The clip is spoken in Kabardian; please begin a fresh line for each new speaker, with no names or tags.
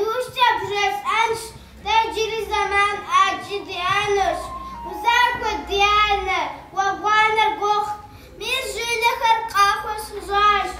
Иужькӏэ бжесӏэнщ, дэ иджыри зэман ӏэджи диӏэнущ. Узахуэт, ди анэ, гъуэгуанэр гугъут. Мис жылэхэр къахуэсыжащ.